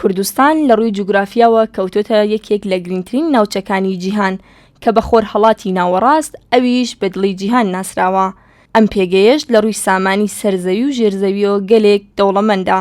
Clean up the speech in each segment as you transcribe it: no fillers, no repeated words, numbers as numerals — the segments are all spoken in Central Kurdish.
کوردستان لە ڕووی جوگرافیاوە کەوتۆتە یەکێک لە گرنگترین ناوچەکانی جیهان کە بە خۆرهەڵاتی ناوەڕاست ئەویش بە دڵی جیهان ناسراوە. ئەم پێگەیەش لە ڕووی سامانی سەر زەوی و ژێر زەویەوە گەلێک دەوڵەمەندە.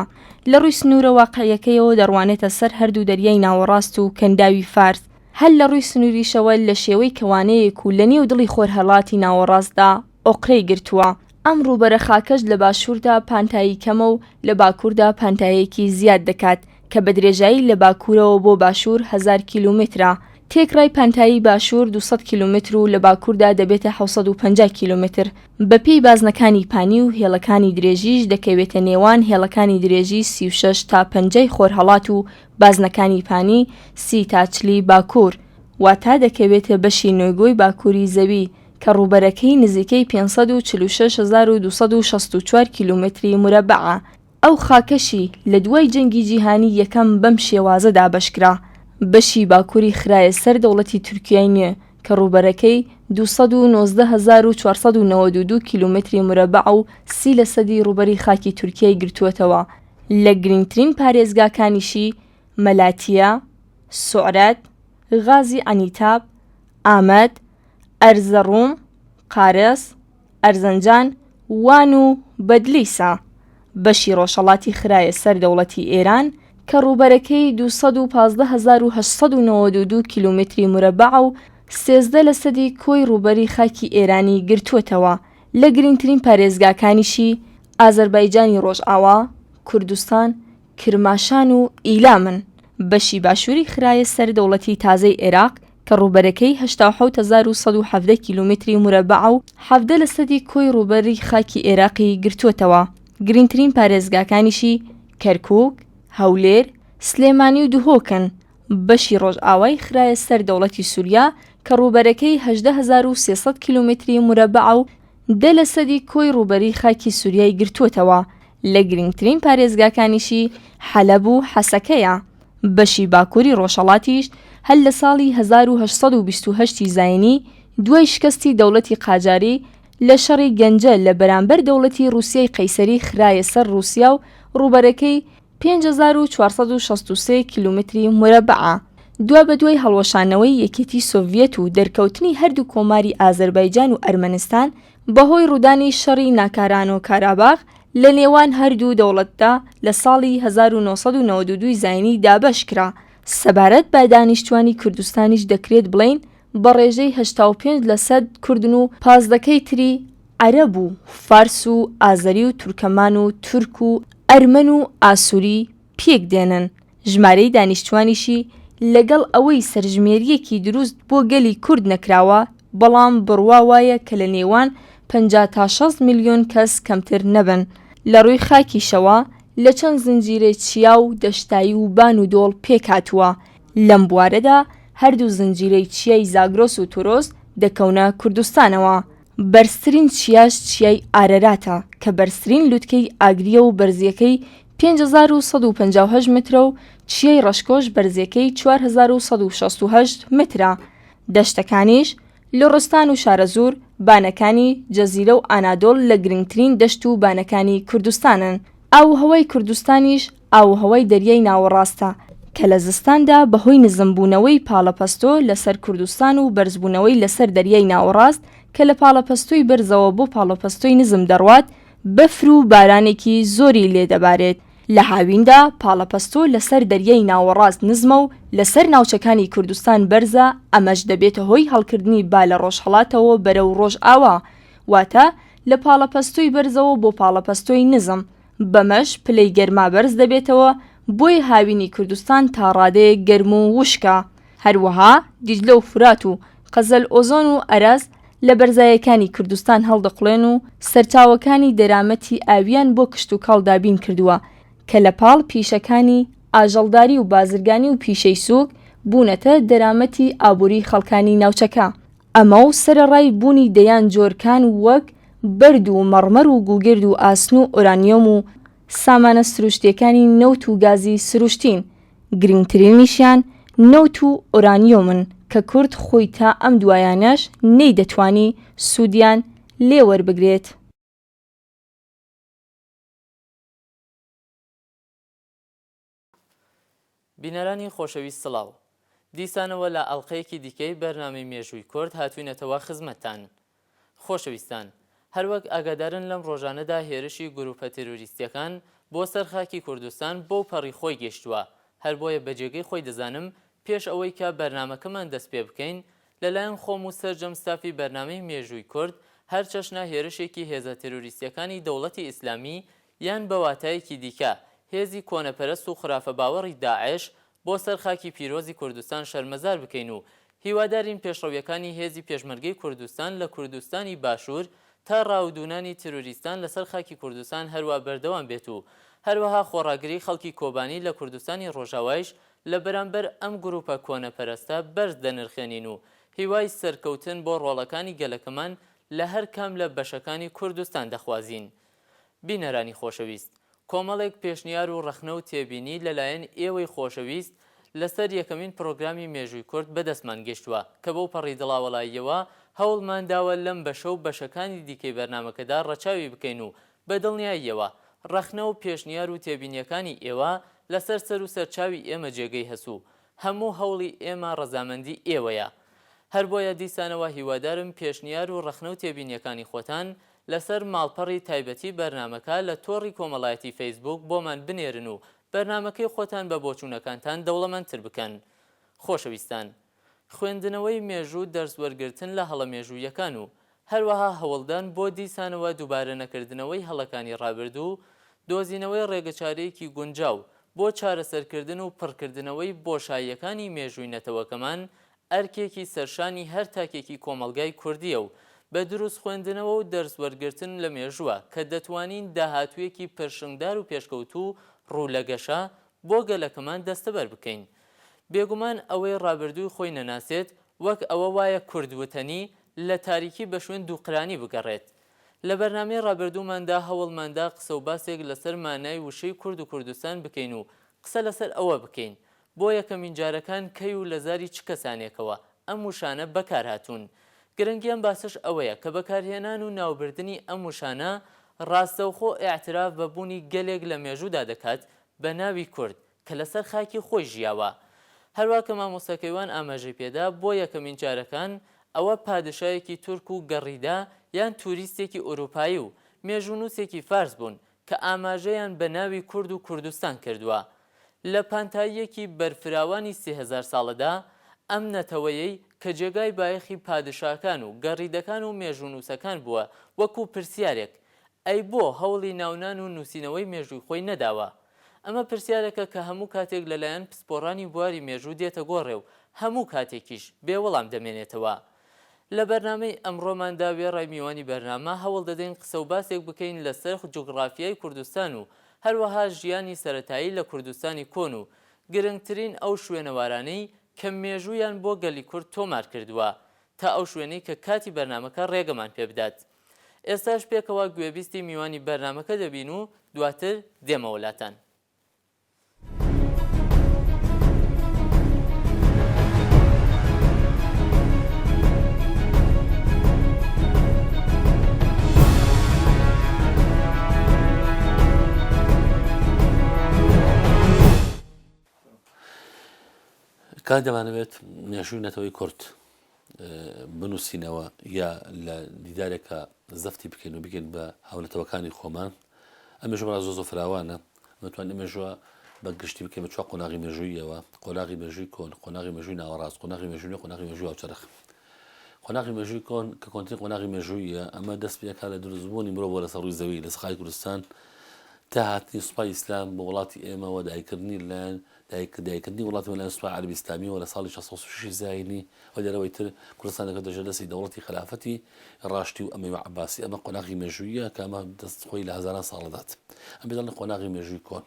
لە ڕووی سنوورە واقعیەکەیەوە دەڕوانێتە سەر هەردوو دەریای ناوەڕاست و کەنداوی فارس، هەر لە ڕووی سنووریشەوە لە شێوەی کەوانەیەک و لە نێو دڵی خۆرهەڵاتی ناوەڕاستدا ئۆقرەی گرتووە. ئەم ڕووبەرە خاکەش لە باشووردا پانتایی کەمە و لە باکووردا پانتاییەکی زیاد دەکات کە بە درێژایی لە باکوورەوە بۆ باشوور هەزار کیلۆمەترە. تێکڕای پانتایی باشوور 200 کیلۆمەتر و لە باکووردا دەبێتە 750 کیلۆمەتر. بە پێی بازنەکانی پانی و هێڵەکانی درێژیش دەکەوێتە نێوان هێڵەکانی درێژی 36 تا پەنجای خۆرهەڵات و بازنەکانی پانی سی تا چلی باکوور، واتە دەکەوێتە بەشی نۆیگۆی باکووری زەوی کە ڕووبەرەکەی نزیکەی 546,264 کیلۆمەتری مورەبەعە. ئەو خاکەشی لە دوای جەنگی جیهانی یەکەم بەم شێوازە دابەشکرا، بەشی باکووری خرایە سەر دەوڵەتی تورکیای نوێ کە ڕووبەرەکەی 219,492 کیلۆمەتری مورەبەعە و سی لەسەدی ڕووبەری خاکی تورکیای گرتووەتەوە، لە گرنگترین پارێزگاکانیشی مەلاتیە، سوعرەت، غازی عەنیتاب، ئامەد، ئەرزەڕوم، قارس، ئەرزنجان، وان و بەدلیسە. بەشی ڕۆژهەڵاتی خرایە سەر دەوڵەتی ئێران کە ڕووبەرەکەی 215892 کیلۆمەتری مورەبەعە و 13 لەسەدی کۆی ڕووبەری خاکی ئێرانی گرتووەتەوە، لە گرنگترین پارێزگاکانیشی ئازەربایجانی ڕۆژئاوا، کوردستان، کرماشان و ئیلامن. بەشی باشووری خرایە سەر دەوڵەتی تازەی عێراق کە ڕووبەرەکەی 87117 کیلۆمەتری مورەبەعە و 17 لەسەدی کۆی ڕووبەری خاکی عێراقی گرتووەتەوە. گرنگترین پارێزگاکانیشی کەرکووک، هەولێر، سلێمانی و دهۆکن. بەشی ڕۆژئاوای خرایە سەر دەوڵەتی سووریا کە ڕووبەرەکەی 18300 کیلۆمەتری مورەبەعە و دە لەسەدی کۆی ڕووبەری خاکی سووریای گرتووەتەوە، لە گرنگترین پارێزگاکانیشی حەلەب و حەسەکەیە. بەشی باکووری ڕۆژهەڵاتیش هەر لە ساڵی 1828 ی زاینی دوای شکستی دەوڵەتی قاجاری لە شەڕی گەنجە لە بەرامبەر دەوڵەتی ڕووسیای قەیسەری خرایە سەر ڕووسیا و ڕووبەرەکەی 5463 کیلۆمەتری مورەبەعە. دوابەدوای هەڵوەشانەوەی یەکێتی سۆڤیەت و دەرکەوتنی هەردوو کۆماری ئازەربایجان و ئەرمەنستان بەهۆی ڕوودانی شەڕی ناکارانۆ کاراباخ لە نێوان هەردوو دەوڵەتدا لە ساڵی 1992 زاینی دابەشکرا. سەبارەت بە دانیشتوانی کوردستانیش دەکرێت بڵێین بە ڕێژەی 85 لەسەد کوردن و پازدەکەی تری عەرەب و فارس و ئازەری و تورکەمان و تورک و ئەرمەن و ئاسوری پێک دێنن، ژمارەی دانیشتوانیشی لەگەڵ ئەوەی سەرژمێرییەکی دروست بۆ گەلی کورد نەکراوە، بەڵام بڕوا وایە کە لە نێوان 50 تا 60 ملیۆن کەس کەمتر نەبن. لە ڕووی خاکیشەوە لە چەند زنجیرە چیا و دەشتایی و بان و دۆڵ پێکهاتووە، لەم بوارەدا هەردوو زنجیرەی چیای زاگرۆس و تورۆس دەکەونە کوردستانەوە. بەرزترین چیاش چیای ئارەراتە کە بەرزترین لوتکەی ئاگرییە و بەرزییەکەی 5158 مترە و چیای ڕەشکۆش بەرزییەکەی 4168 مترە. دەشتەکانیش، لوڕستان و شارەزوور، بانەکانی جەزیرە و ئانادۆڵ لە گرنگترین دەشت و بانەکانی کوردستانن. ئاووهەوای کوردستانیش ئاووهەوای دەریای ناوەڕاستە کە لە زستاندا بەهۆی نزمبوونەوەی پاڵەپەستۆ لەسەر کوردستان و بەرزبوونەوەی لەسەر دەریای ناوەڕاست کە لە پاڵەپەستۆی بەرزەوە بۆ پاڵەپەستۆی نزم دەڕوات بەفر و بارانێکی زۆری لێ دەبارێت. لە هاویندا پاڵەپەستۆ لەسەر دەریای ناوەڕاست نزمە و لەسەر ناوچەکانی کوردستان بەرزە ئەمەش دەبێتە هۆی هەڵکردنی با لە ڕۆژهەڵاتەوە بەرەو ڕۆژئاوا واتە لە پاڵەپەستۆی بەرزەوە بۆ پاڵەپەستۆی نزم بەمەش پلەی گەرما بەرز دەبێتەوە بۆیە هاوینی کوردستان تا ڕادەیەک گەرم و وشکە. هەروەها دیجلە و فورات و قەزەل ئۆزۆن و ئەرەز لە بەرزایەکانی کوردستان هەڵدەقوڵێن و سەرچاوەکانی دەرامەتی ئاوییان بۆ کشتوکاڵ دابین کردووە کە لە پاڵ پیشەکانی ئاژەڵداری و بازرگانی و پیشەی سووک بوونەتە دەرامەتی ئابووری خەڵکانی ناوچەکە. ئەمە و سەرەڕای بوونی دەیان جۆر کان وەک بەرد و مەڕمەر و گوگرد و ئاسن و ئۆرانیۆم و سامانە سروشتییەکانی نەوت و گازی سروشتین، گرنگترینیشیان نەوت و ئۆرانیۆمن کە کورد خۆی تا ئەم دوایانەش نەیدەتوانی سوودیان لێ وەربگرێت. بینەرانی خۆشەویست سڵاو. دیسانەوە لە ئەڵقەیەکی دیکەی بەرنامەی مێژووی کورد هاتووینەتەوە خزمەتتان. خۆشەویستان، هەروەک ئاگادارن لەم ڕۆژانەدا هێرشی گروپە تێرۆریستیەکان بۆ سەر خاکی کوردستان بەو پەڕی خۆی گەیشتووە، هەر بۆیە بە جێگەی خۆی دەزانم پێش ئەوەی کە بەرنامەکەمان دەست پێ بکەین لە لایەن خۆم و سەرجەم ستافی بەرنامەی مێژووی کورد هەر چەشنە هێرشێکی هێزە تێرۆریستیەکانی دەوڵەتی ئیسلامی یان بە واتایەکی دیکە هێزی کۆنەپەرست و خورافەباوەڕی داعش بۆ سەر خاکی پیرۆزی کوردستان شەرمەزار بکەین و هیوادارین پێشڕەویەکانی هێزی پێشمەرگەی کوردستان لە کوردستانی باشوور تا ڕاودوونانی تیرۆریستان لەسەر خاکی کوردستان هەروا بەردەوام بێت و هەروەها خۆڕاگری خەڵکی کۆبانی لە کوردستانی ڕۆژاوایش لە بەرامبەر ئەم گروپە کۆنەپەرستە بەرز دەنرخێنین و هیوای سەرکەوتن بۆ ڕۆڵەکانی گەلەکەمان لە هەر کام لە بەشەکانی کوردستان دەخوازین. بینەرانی خۆشەویست، کۆمەڵێک پێشنیار و ڕەخنە و تێبینی لە لایەن ئێوەی خۆشەویست لە سەر یەکەمین پرۆگرامی مێژووی کورد بە دەستمان گەیشتووە کە بەو پەڕی دڵاوەڵاییەوە هەوڵمان داوە لەم بەشە و بەشەکانی دیکەی بەرنامەکەدا ڕەچاوی بکەین و بە دڵنیاییەوە ڕەخنە و پێشنیار و تێبینییەکانی ئێوە لە سەر سەر و سەرچاوی ئێمە جێگەی هەس و هەموو هەوڵی ئێمە ڕەزامەندی ئێوەیە. هەر بۆیە دیسانەوە هیوادارم پێشنیار و ڕەخنە و تێبینییەکانی خۆتان لەسەر ماڵپەڕی تایبەتی بەرنامەکە لە تۆڕی کۆمەڵایەتی فەیسبووک بۆمان بنێرن و بەرنامەکەی خۆتان بە بۆچوونەکانتان دەوڵەمەندتر بکەن. خۆشەویستان. خوێندنەوەی مێژوو دەرس وەرگرتن لە هەڵە مێژوویەکان و هەروەها هەوڵدان بۆ دیسانەوە دووبارە نەکردنەوەی هەڵەکانی ڕابردوو، دۆزینەوەی ڕێگەچارەیەکی گونجاو بۆ چارەسەرکردن و پڕکردنەوەی بۆشاییەکانی مێژووی نەتەوەکەمان ئەرکێکی سەرشانی هەر تاکێکی کۆمەڵگای کوردییە و بە دروست خوێندنەوە و دەرس وەرگرتن لە مێژووە کە دەتوانین داهاتوویەکی پرشنگدار و پێشکەوتوو و ڕوو لە گەشە بۆ گەلەکەمان دەستەبەر بکەین. بێگومان ئەوەی ڕابردووی خۆی نەناسێت وەک ئەوە وایە کورد وتەنی لە تاریکی بە شوێن دووقرانی بگەڕێت. لە بەرنامەی ڕابردووماندا هەوڵماندا قسە و باسێک لەسەر مانای وشەی کورد و کوردستان بکەین و قسە لەسەر ئەوە بکەین بۆ یەکەمین جارەکان کەی و لە زاری چ کەسانێکەوە ئەم وشانە بەکار هاتوون. گرنگی ئەم باسەش ئەوەیە کە بەکارهێنان و ناوبردنی ئەم وشانە ڕاستەوخۆ ئیعتراف بە بوونی گەلێک لە مێژوودا دەکات بە ناوی کورد کە لەسەر خاکی خۆی ژیاوە. هەروا کە مامۆستا کەیوان ئاماژەی پێدا بۆ یەکەمین جارەکان ئەوە پادشایەکی تورک و گەڕیدە یان توریستێکی ئوروپایی و مێژوونووسێکی فارس بوون کە ئاماژەیان بە ناوی کورد و کوردستان کردووە لە پانتاییەکی بەرفراوانی 3000 ساڵەدا، ئەم نەتەوەیەی کە جێگای بایەخی پادشاکان و گەڕیدەکان و مێژوونووسەکان بووە وەکوو پرسیارێک، ئەی بۆ هەوڵی ناونان و نووسینەوەی مێژووی خۆی نەداوە؟ ئەمە پرسیارێکە کە هەموو کاتێک لە لایەن پسپۆڕانی بواری مێژوو دێتە گۆڕێ و هەموو کاتێکیش بێ وەڵام دەمێنێتەوە. لە بەرنامەی ئەمڕۆماندا وێڕای میوانی بەرنامە هەوڵ دەدەین قسە و باسێک بکەین لە سەر جوگڕافیای کوردستان و هەروەها ژیانی سەرەتایی لە کوردستانی کۆن و گرنگترین ئەو شوێنەوارانەی کە مێژوویان بۆ گەلی کورد تۆمار کردووە تا ئەو شوێنەی کە کاتی بەرنامەکە ڕێگەمان پێ بدات. ئێستاش پێکەوە گوێبیستی میوانی بەرنامەکە دەبین و دواتر دێمەوە لاتان. کات دەمانەوێت مێژووی نەتەوەی کورد بنووسینەوە یا لە دیدارێکا زەفتی بکەین و بگەین بە هاونەتەوەکانی خۆمان ئەم مێژوو بەڕاست زۆر زۆر فراوانە مەتوانین ئەم مێژووە بە گشتی بکەین بە چوار قۆناغی مێژوویەوە قۆناغی مێژووی کۆن قۆناغی مێژووی ناوەڕاست قۆناغی مێژووی نوێ قۆناغی مێژووی هاوچەرخ قۆناغی مێژووی کۆن کە کۆنترین قۆناغی مێژوویە ئەمە دەست پێکا لە دروستبوونی مرۆڤ لەسەر ڕووی زەوی لە سەخای کوردستان تا هاتنی سوپای ئیسلام بۆ وڵاتی ئێمەوە دایکردنی لایەن دایکردنی وڵاتی لەلایەن سوپای عەرەبی ئیسلامیەوە لە ساڵی 636 زایینی و لێرەوەی تر کوردستان دەکەوێتە ژێر دەستی دەوڵەتی خەلافەتی ڕاشدی و ئەمەوی و عەباسی ئەمە قۆناغی مێژوویە کە ئەمە دەست خۆی لە هەزاران ساڵەدات ئەم پێ دەڵێن قۆناغی مێژووی کۆن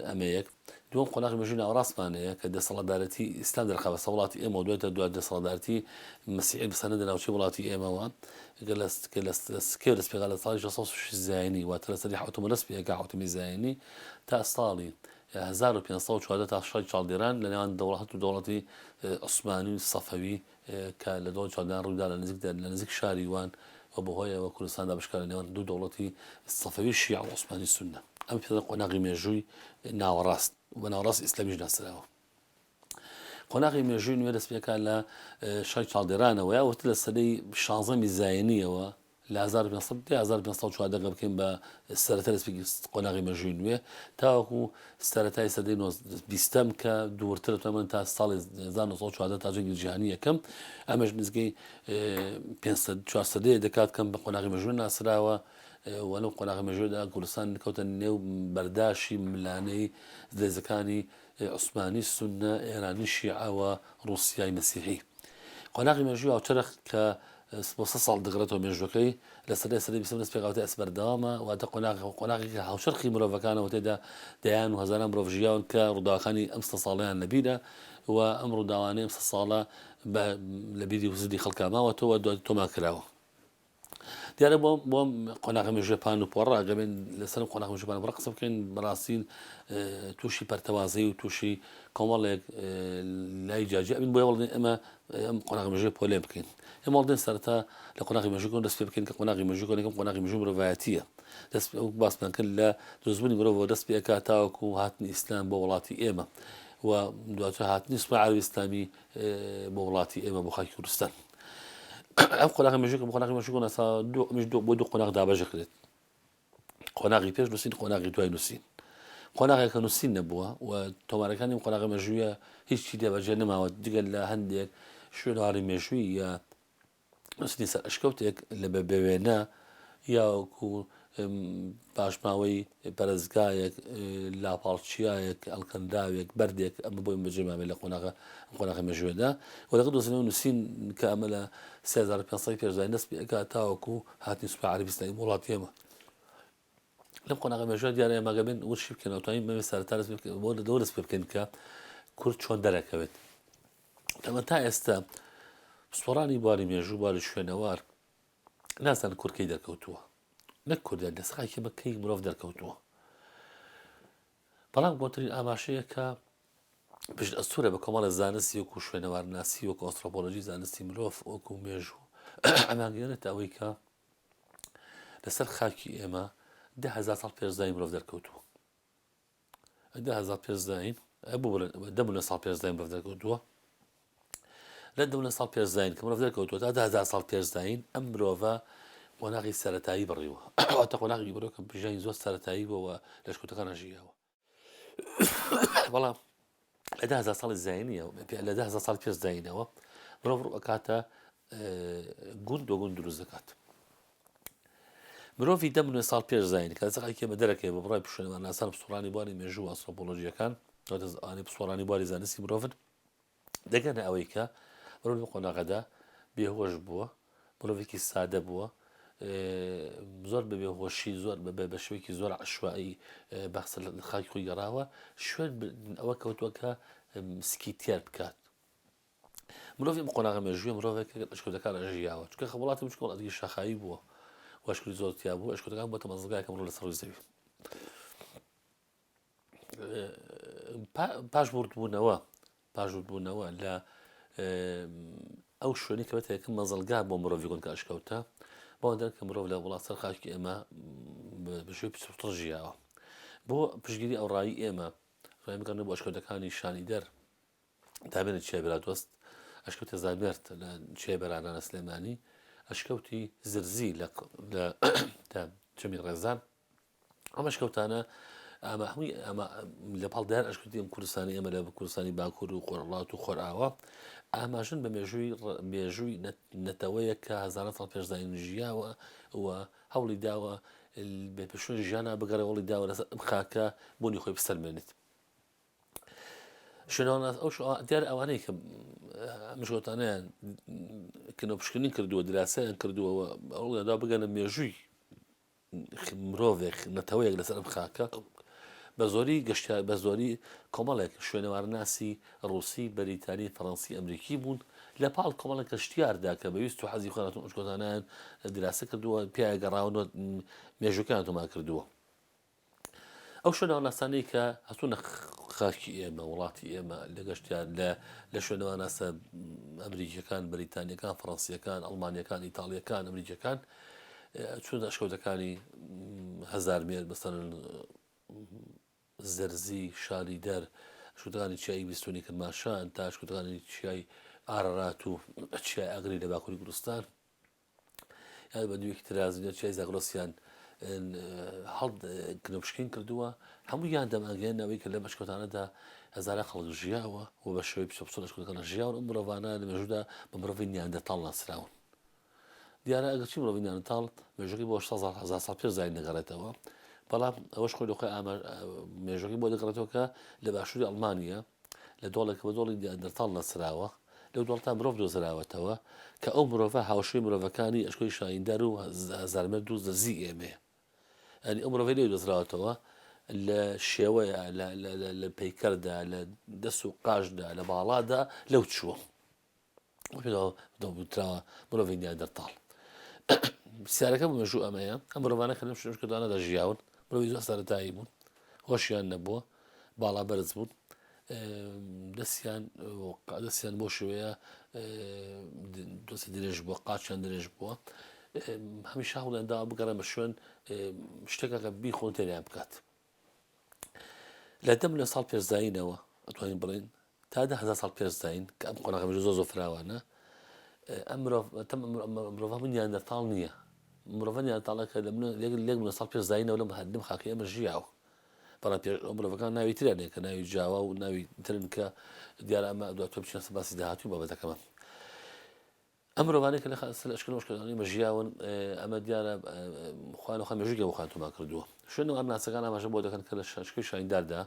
ئەمە یەک دووەم قۆناغی مێژووی ناوەڕاستمان هەیە کە دەسەڵاتدارەتی ئیسلام دەرخا بەسەر وڵاتی ئێمە و دوای تا دوای دەسەڵاتدارەتی مەسیحی بسەنە دە ناوچەی وڵاتی ئێمەوە کە لە کە لە سکێ دەست پێکا لە ساڵی 606 زایینی واتە لە سەدەی حەوتەمەوە دەست پێکا حەوتەمی زایینی تا ساڵی 1514 تا شەڕی چاڵدێران لە نێوان دەوڵەت و دەوڵەتی عوسمانی و سەفەوی کە لە دەوڵەتی چاڵدێران ڕوویدا لە نزیک لە نزیک شاری وان و بەهۆیەوە کوردستان دابەشکرا لە نێوان دوو دەوڵەتی سەفەوی شیعە و عوسمانی سوننە. ئەم پێ قۆناغی مێژووی ناوەڕاست بە ناوەڕاست ئیسلامیش ناسراوە. قۆناغی مێژووی نوێ دەست پێکا لە شەڕی چاڵدێرانەوە یا وتر لە سەدەی شانزەمی زایینیەوە لە 1500 تا 1514 گە بکەین بە سەرەتا دەستپێکی قۆناغی مێژووی نوێ تاوەکو سەرەتای سەدەی بیستەم کە دوورتر دەتوانم تا ساڵی 1914 تا جەنگی جیهانی یەکەم ئەمەش نزیکەی 500 4 سەدەیە دەکات کەم بە قۆناغی مێژوو ناسراوە و لەم قۆناغی مێژوودا کوردستان کەوتە نێو بەرداشی ملانەی زلێزەکانی عوسمانی سوننە، ئێرانی شیعە و ڕووسیای مەسیحی. قۆناغی مێژووی هاوچەرخ کە بۆ سە ساڵ دەگەڕێتەوە مێژووەکەی لە سەدەی سەدەی بیستەم دەست پێکاوە تا ئێستا بەردەوامە، واتە قۆناغ قۆناغێکی هاوچەرخی مرۆڤەکانە و تێدا دەیان و هەزاران مرۆڤ ژیاون کە ڕووداوەکانی ئەم سە ساڵەیان لەبیرە و ئەم ڕووداوانەی ئەم سە ساڵە بە لە بیری و زلی خەڵکا ماوەتەوە و دواتر تۆمار کراوە. دیارە بۆ بۆ قۆناغە مێژووە پان و پۆڕە ئەگەر بێن لەسەر قۆناغ مێژوو پان و پۆڕە قسە بکەین بەڕاستی تووشی پەرتەوازەی و تووشی کۆمەڵێک لای جیاجیا ئەبین بۆیە وەڵێن ئێمە ئەم قۆناغ مێژووی پۆلێن بکەین ئێمە وەڵێن سەرەتا لە قۆناغی مێژوو کۆن دەست پێ بکەین کە قۆناغی مێژوو کۆن یەکەم قۆناغی مێژوو مرۆڤایەتیە دەست پێ باسمان کرد لە دروستبوونی مرۆڤەوە دەست پێ ئەکات تاوەکو هاتنی ئیسلام بۆ وڵاتی ئێمە و دواتر هاتنی سوپای عەرەبی ئیسلامی بۆ وڵاتی ئێمە بۆ خاکی کوردستان ئەم قۆناغی مێژوو کە قۆناغی مێژوو ناسا دوو ئەمیش دوو بۆ دوو قۆناغ دابەش دەکرێت قۆناغی پێش نووسین قۆناغی دوای نووسین قۆناغێک کە نووسین نەبووە و تۆمارەکانی ئەم قۆناغە مێژوویە هیچی دێبەجێ نەماوە جگە لە هەندێک شوێنەواری مێژووی یا نووسینی سەر ئەشکەوتێک لە بە بەوێنە یاوەکو پاشماوەی پەرستگایەک، لاپاڵ چیایەک، هەڵکەندراوێک، بەردێک، ئەمە بۆی بەجێ مابێت لە قۆناغە ئەم قۆناغە مێژوویەدا و لەگەڵ دۆزینەوەی نووسین کە ئەمە لە 3500 پێش زایین دەست پێ ئەکات تاوەکو هاتنی سوپای عەرەبی ئیسلامی بۆ وڵاتی ئێمە. لەم قۆناغە مێژووە دیارە ئێمە گەر بێن ورشی بکەین ئەتوانین بەمێ سەرەتا دەست پێ بکەین بۆ لەوە دەست پێ بکەین کە کورد چۆن دەرەکەوێت. ئەمە تا ئێستا پسپۆڕانی بواری مێژوو بواری شوێنەوار نازانن کورد کەی دەرکەوتووە نەک کوردیان لەسەر خاکی ئێمە کەی مرۆڤ دەرکەوتووە بەڵام گۆترین ئاماژەیە کە پشت ئەستورە بە کۆمەڵە زانستی وەکو شوێنەوارناسی وەکو ئەنثرۆپۆلۆژی زانستی مرۆڤ وەکو مێژوو ئەمانگەێنێتە ئەوەی کە لەسەر خاکی ئێمە دههزار ساڵ پێش زای مرۆڤ دەرکەوتووە 10000 پێش زایین ببورن دە ملیۆن ساڵ پێش زایین مرۆڤ دەرکەوتووە لە دە ملیۆن ساڵ پێش زایین کە مرۆڤ دەرکەوتووە تا 10000 ساڵ پێش زایین ئەم مرۆڤە قۆناغی سەرەتایی بڕیوە واتە قۆناغی بڕیوە کە ژیانی زۆر سەرەتایی بووە لە شکوتەکان ژیاوە بەڵام لە 10000 ساڵی زایینیەوە لە 10000 ساڵ پێش زایینەوە مرۆڤ ڕوو ئەکاتە گوند و گوند دروست دەکات مرۆڤی دە ملیۆن ساڵ پێش زایین کە لەسەر خاکی ئێمە دەرەکەوێت بە بڕوای شوێنەوارناسان و پسپۆڕانی بواری مێژوو و ئەنسرۆپۆلۆژییەکان، واتە ئەوانەی پسپۆڕانی بواری زانستی مرۆڤن، دەگەنە ئەوەی کە مرۆڤ لەم قۆناغەدا بێهۆش بووە، مرۆڤێکی سادە بووە، زۆر بە بێهۆشی زۆر بە شێوەیەکی زۆر عەشوایی بەخسە لە خاکی خۆی گەڕاوە، شوێن ئەوە کەوتووە کە سکی تێر بکات. مرۆڤی ئەم قۆناغە مێژوویە مرۆڤێک کە ئەشکەوتەکان ژیاوە چونکە خە وڵاتی بچووکە وڵاتێکی شاخاوی بووە و ئەشکەوتی زۆر تیا بوو ئەشکەوتەکان بۆتە مەزگایەکە مرۆڤ لەسەر ڕووی زەوی پاش وردبوونەوە پاش وردبوونەوە لە ئەو شوێنی کە بێتە یەکەم مەزڵگا بۆ مرۆڤی گوند کە ئەشکەوتە بۆ دەر کە مرۆڤ لە وڵات سەر خاکی ئێمە بە شێوەی پچڕپچڕ ژیاوە بۆ پشتگیری ئەو ڕای ئێمە ڕای بگەڕێن بۆ ئەشکەوتەکانی شانیدەر دابێنە چیای برادۆست، ئەشکەوتی زامێرد لە چیای بەرانە لە سلێمانی، ئەشکەوتی زرزی لە لە چەمی ڕێزان. ئەم ئەشکەوتانە ئەمە هەمووی ئەمە لە پاڵ دەیان ئەشکەوتی ئەم کوردستانی ئێمە لە کوردستانی باکوور و خۆرهەڵات و خۆرئاوا ئاماژن بە مێژووی مێژووی نەتەوەیەک کە هەزاران ساڵ پێش زایین ژیاوە و هەوڵی داوە بە شوێن ژیانە بگەڕێ هەوڵی داوە لەسەر ئەم خاکە بوونی خۆی بسەلمێنێت. شوێنەوارناس ئەو دیارە ئەوانەی کە مشکەوتانیان کنەپشکنین کردووە دراسەیان کردووە ئەوڵدا بگەنە مێژووی مرۆڤێک نەتەوەیەک لەسەر ئەم خاکە بە زۆری گەشتیار بە زۆری کۆمەڵێک شوێنەوارناسی ڕوسی بەریتانی فەڕەنسی ئەمریکی بوون لە پاڵ کۆمەڵێک گەشتیاردا کە بەویست و حەزی خۆیان ئەشکەوتانیان دراسە کردووە پیاگەڕاون و مێژوەکان تۆمار کردووە ئەو شوێنەوارناسانەی کە هاتوونە خاکی ئێمە وڵاتی ئێمە لە گەشتیار لە لە شوێنەوارناسە ئەمریکیەکان بەریتانیەکان فەڕەنسیەکان ئەڵمانیەکان ئیتاڵیەکان ئەمریکیەکان چون ئەشکەوتەکانی هەزار مێر بەسەرن. زەرزی، شالیدەر، ئەشکەوتەکانی چیای بیستونی کرماشان تا ئەشکەوتەکانی چیای ئارارات و چیای ئاگری لە باکووری کوردستان یان بە دوویەکی ترازی لە چیای زاگرۆسیان هەڵ کنەپشکین کردووە هەموویان دەمانگەیەن ئەوەی کە لەم ئەشکەوتانەدا هەزاران خەڵک ژیاوە و بە شێوەی پچڕپچڕ ئەشکەوتەکان ژیاون ئەم مرۆڤانە لە مێژوودا بە مرۆڤی نیاندەرتاڵ ناسراون دیارە ئەگەرچی مرۆڤی نیاندەرتاڵ مێژووەکەی بۆ 600 هەزار ساڵ پێش زایین دەگەڕێتەوە بەڵام ئەوەش خۆی لە خۆی مێژووەکەی بۆ دەگەڕێتەوە کە لە باشووری ئەڵمانیا لە دۆڵێک کە بە دۆڵی نیاندەرتاڵ ناسراوە، لەو دۆڵەدا مرۆڤ دۆزراوەتەوە کە ئەو مرۆڤە هاوشێوەی مرۆڤەکانی ئەشکەوتی شاهیندار و هەزارمەرد و زەرزی ئێمەیە. یانی ئەو مرۆڤەی لێ دۆزراوەتەوە لە شێوەیە لە پەیکەردا لە دەست و قاچدا لە باڵادا لەو چووە. وتراوە مرۆڤی نیاندەرتاڵ. پرسیارەکە بۆ مێژوو ئەمەیە ئەم مرۆڤانە کە لەم شوێنەدا ژیاون مرۆڤی زۆر سەرەتایی بوون هۆشیان نەبووە باڵا بەرز بوون دەستیان دەستیان بۆ شێوەیە دۆستی درێژ بووە قاچیان درێژ بووە هەمیشە هەوڵیان داوە بگەڕێن بە شوێن شتێکە کە بیخۆن تێریان بکات لە دە ملیۆن ساڵ پێش زایینەوە ئەتوانین بڵێین تا 10,000 ساڵ پێش زایین کە ئەم قۆناغە مێژوو زۆر زۆر فراوانە ئەم مرۆڤ تەم مرۆڤ هەموو نیاندەرتاڵ نییە مرۆڤە نیاندەرتاڵەکە لە لێک لێک ملیۆن ساڵ پێش زایینەوە لەم هەردم خاکی ئەمە ژیاوە بەڵام پێش ئەو مرۆڤەکان ناوی تریان هەیە کە ناوی جاوا و ناوی ترن کە دیارە ئەمە دواتر بچینە سەر باسی داهاتووی بابەتەکەمان ئەم مرۆڤانەی کە لە سەر ئەشکەوت و ئەشکەوتانی ئێمە ژیاون ئەمە دیارە خوا لە خوا مێژووی گەورە خۆیان تۆمار کردووە شوێنەوارناسەکان ئاماژە بۆ دەکەن کە لە ئەشکەوتی شاینداردا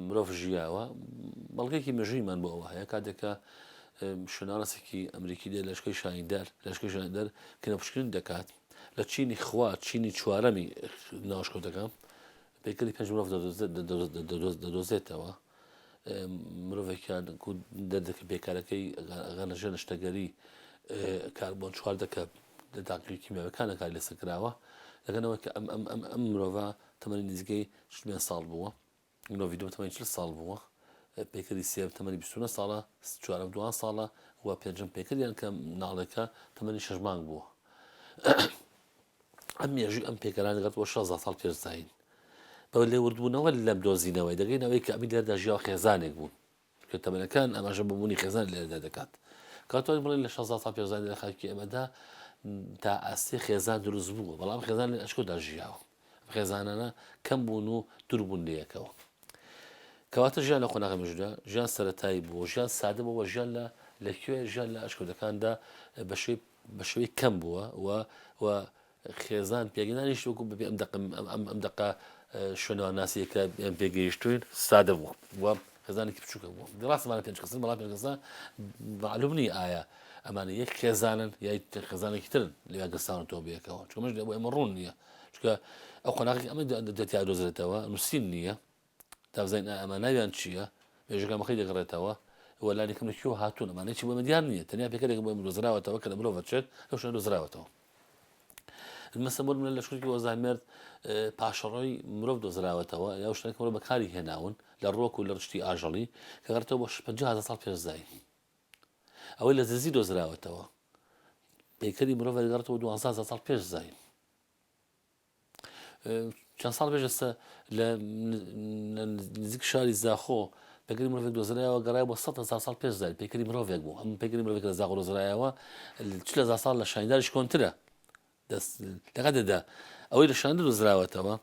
مرۆڤ ژیاوە بەڵگەیەکی مێژوویمان بۆ ئەوە هەیە کاتێک کە شوێنەوارناسێکی ئەمریکی دێت لە ئەشکەوتی شایندار لە ئەشکەوتی شایندار کنەپشکنین دەکات لە چینی خوا چینی چوارەمی ناوشکەوتەکە پەیکەری پێنج مرۆڤ دەدۆزێتەوە مرۆڤێکیان کو دەردەکە بێکارەکەی ئەگەر لە ژێر نەشتەگەری کاربۆن 14 کە لە تاقی کیمیاوەکانە کاری لەسەر کراوە دەگەنەوە کە ئەم ئەم ئەم ئەم مرۆڤە تەمەنی نزیکەی 45 ساڵ بووە مرۆڤی دووەم تەمەنی 40 ساڵ بووە پەیکەری سێیەم تەمەنی 29 ساڵە چوارەم دوان ساڵە و پێنجەم پەیکەریان کە مناڵێکە تەمەنی شەش مانگ بووە ئەم مێژووی ئەم پێکەرانە دەگاتەوە 16 ساڵ پێش زایین. بە لێوردبوونەوە لەم دۆزینەوەی دەگەینە ئەوەی کە ئەمی لێرەدا ژیاوە خێزانێک بوون کە تەمەنەکان ئاماژە بە بوونی خێزان لێرەدا دەکات. کاتوانین بڵێن لە 16 ساڵ پێش زایین لە خاکی ئێمەدا تا ئاستی خێزان دروست بووە بەڵام خێزان لە ئەشکەوتدا ژیاوە. ئەم خێزانانە کەم بوون و دوور بوون لە یەکەوە. کەواتە ژیان لە قۆناغی مێژوودا ژیان سەرەتایی بووە ژیان سادە بووە ژیان لە لە کوێ ژیان لە ئەشکەوتەکاندا بە شێوەی بە شێوەی کەم بووە و و خێزان پێگەنانیش وەکو بەپێ ئەم دەقە ئەم ئەم دەقە شوێنەوارناسییەکە ئێم پێگەیشتوین سادە بووە و خێزانێکی بچووکە بووە ڕاستمانە پێنج کەسن بەڵام پێنج کەسە معلوم نییە ئایا ئەمانە یەک خێزانن یا خێزانێکی ترن لەوێ گرساونەتەوە بەیەکەوە چونکە مەش بۆ ئێمە ڕوون نییە چونکە ئەو قۆناغێک ئەمە دەتیا دۆزرێتەوە نووسین نییە تا بزانین ئایا ئەمە ناویان چییە، مێژووەکە مەخەی دەگەڕێتەوە و لانی کەم لە کوێوە هاتوون، ئەمانە هیچی بۆ ئێمە دیار نییە، تەنیا پێکەرێک بۆ ئێمە دۆزراوەتەوە کە لە مرۆڤ ئەچێت، لەو شوێنە دۆزراوەتەوە. مەسەن بۆ نمونە لە شوێنێکی وەزامێرد پاشەڕۆی مرۆڤ دۆزراوەتەوە یا شتێک مرۆڤ بەکاری هێناون لە ڕووەک و لە ڕشتی ئاژەڵی کە گەڕێتەوە بۆ 50 هەزار ساڵ پێش زایین. ئەوەی لە ززی دۆزراوەتەوە پەیکەری مرۆڤ دەگەڕێتەوە 12 هەزار ساڵ پێش زایین. چەند ساڵ پێش ئێستا لە نزیک شاری زاخۆ پەیکەری مرۆڤێک دۆزرایەوە گەڕای بۆ 100 هەزار ساڵ پێش زایین پەیکەری مرۆڤێک بوو ئەم پەیکەری مرۆڤێک لە زاخۆ دۆزرایەوە 40 هەزار ساڵ لە شاینداریش کۆنترە دەست لەگەڵدا ئەوەی لە شاندە دۆزراوەتەوە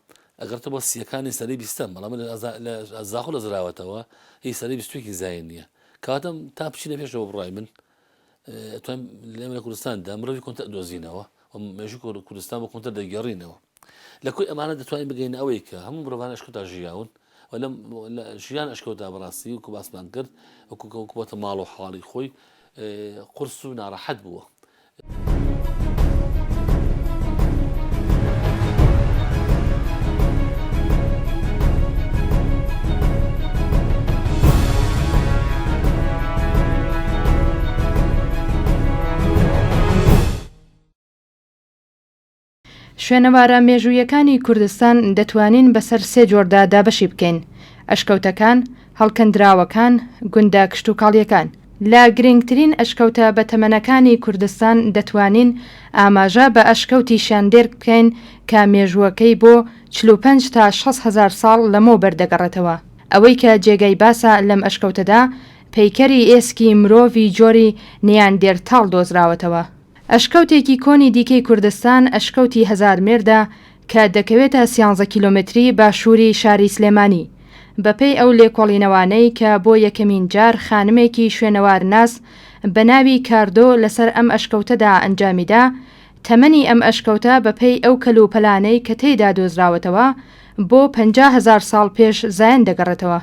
ئەگەرتە بۆ سیەکانی سەری بیستەم بەڵام لە زاخۆ دۆزراوەتەوە هی سەری بیستوێکی زایین نییە کاتم تا بچینە پێشەوە بڕای من ئەتوانین لێمە لە کوردستاندا مرۆڤی کۆنتر ئەدۆزینەوە و مێژوو کوردستان بۆ کۆنتر دەگێڕینەوە لە کۆی ئەمانە دەتوانین بگەینە ئەوەی کە هەموو مرۆڤان ئەشکەوتا ژیاون و لەم ژیان ئەشکەوتا بەڕاستی وەکو باسمان کرد وەکو بۆتە ماڵ و حاڵی خۆی قورس و ناڕەحەت بووە. شوێنەوارە مێژوویەکانی کوردستان دەتوانین بەسەر سێ جۆردا دابەشی بکەین، ئەشکەوتەکان، هەڵکەندراوەکان، گوندە کشتوکاڵیەکان. لە گرنگترین ئەشکەوتە بەتەمەنەکانی کوردستان دەتوانین ئاماژە بە ئەشکەوتی شاندێرک بکەین کە مێژووەکەی بۆ 45 تا 60 هەزار ساڵ لەمەوبەر دەگەڕێتەوە. ئەوەی کە جێگای باسە لەم ئەشکەوتەدا پەیکەری ئێسکی مرۆڤی جۆری نیاندێرتاڵ دۆزراوەتەوە. ئەشکەوتێکی کۆنی دیکەی کوردستان ئەشکەوتی هەزارمێردە کە دەکەوێتە سیانزە کیلۆمەتری باشووری شاری سلێمانی. بەپێی ئەو لێکۆڵینەوانەی کە بۆ یەکەمین جار خانمێکی شوێنەوارناس بە ناوی کاردۆ لەسەر ئەم ئەشکەوتەدا ئەنجامیدا، تەمەنی ئەم ئەشکەوتە بەپێی ئەو کەلوپەلانەی کە تێیدا دۆزراوەتەوە بۆ 50 هەزار ساڵ پێش زایەن دەگەڕێتەوە.